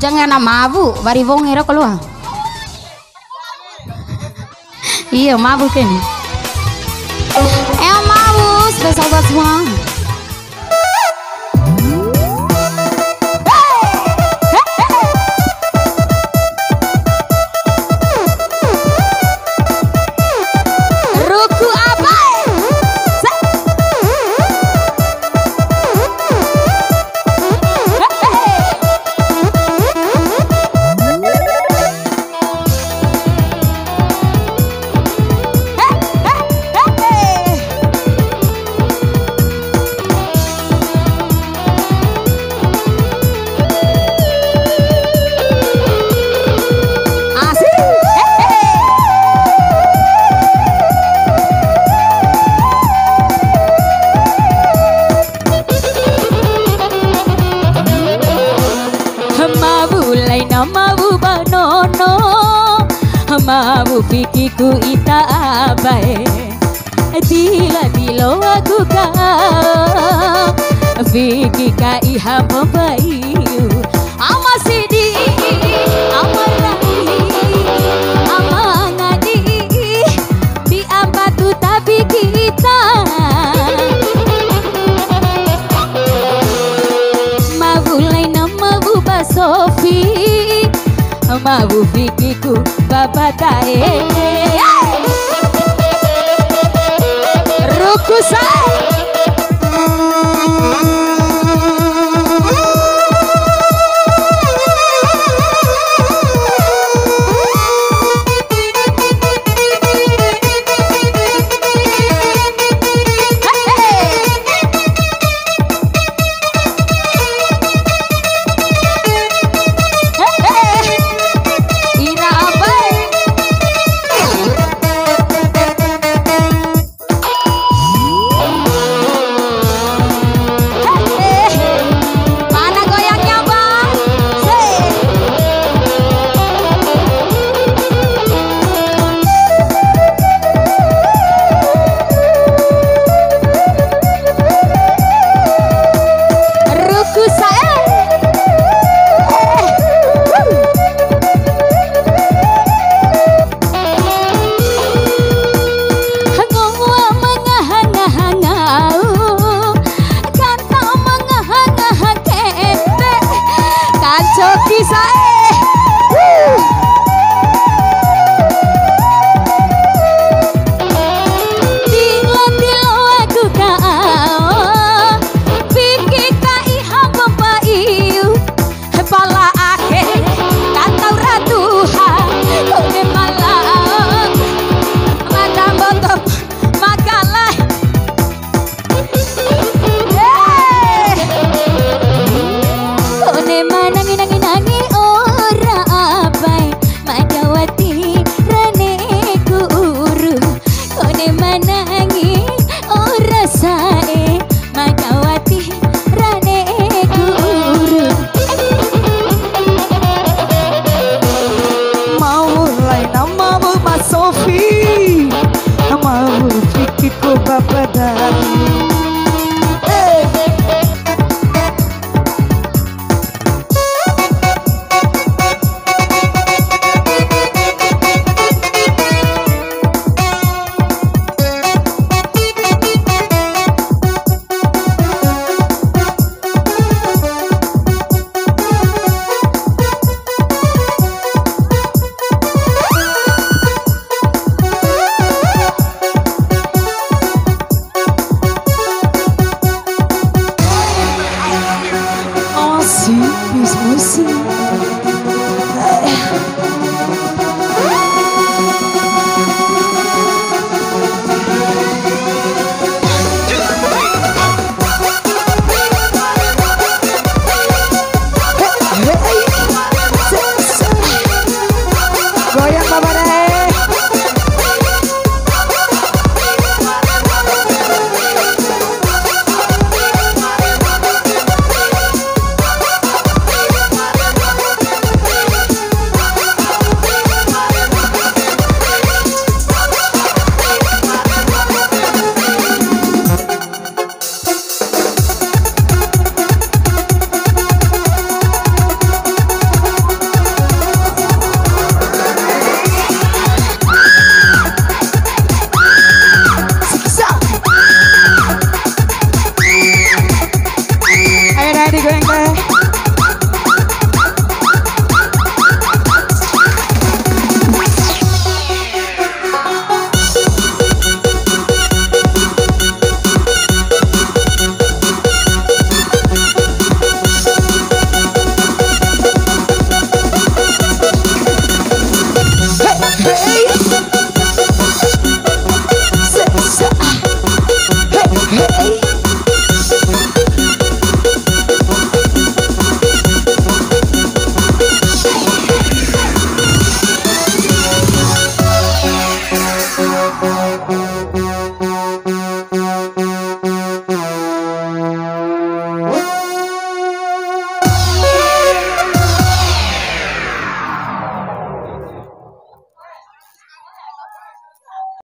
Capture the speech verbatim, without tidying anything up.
Jangan na mabu, wari wonge ro kalua. Iya, mabu keni. Eh, mabu, spesial buat semua. Ruku Abai. Mabu laina mabu ba nono, mabu fikiku ita abae. Dila di loaku ka, fiki ka iha mambaiu. Ama sidi, ama rai, ama ngadi, di amba tu tabi kita. Mabu laina mabu ba sofi, mabu fikiku baba tae. Ruku sae. Ira Abai. Mana goyangnya, Bang? Sik. Ruku sae. Ngoa mangaha-ngaha ngau, kanta mangaha-ngaha kete, kancoki sae. Tilo-tilo aku ka ao, piki ka iha mambaiu. Pala ake, kantau ra tuha, kone mala, mada mboto, magala. Eh. Kone ma nangi, nangi, nangi, ora abai, mada wati rane ku uru. Kone ma nangi, ora sae, mada wati rane ku uru. Mau laina mau ma sofi, mau fikiku babadai. Eh. Asik, bis musim.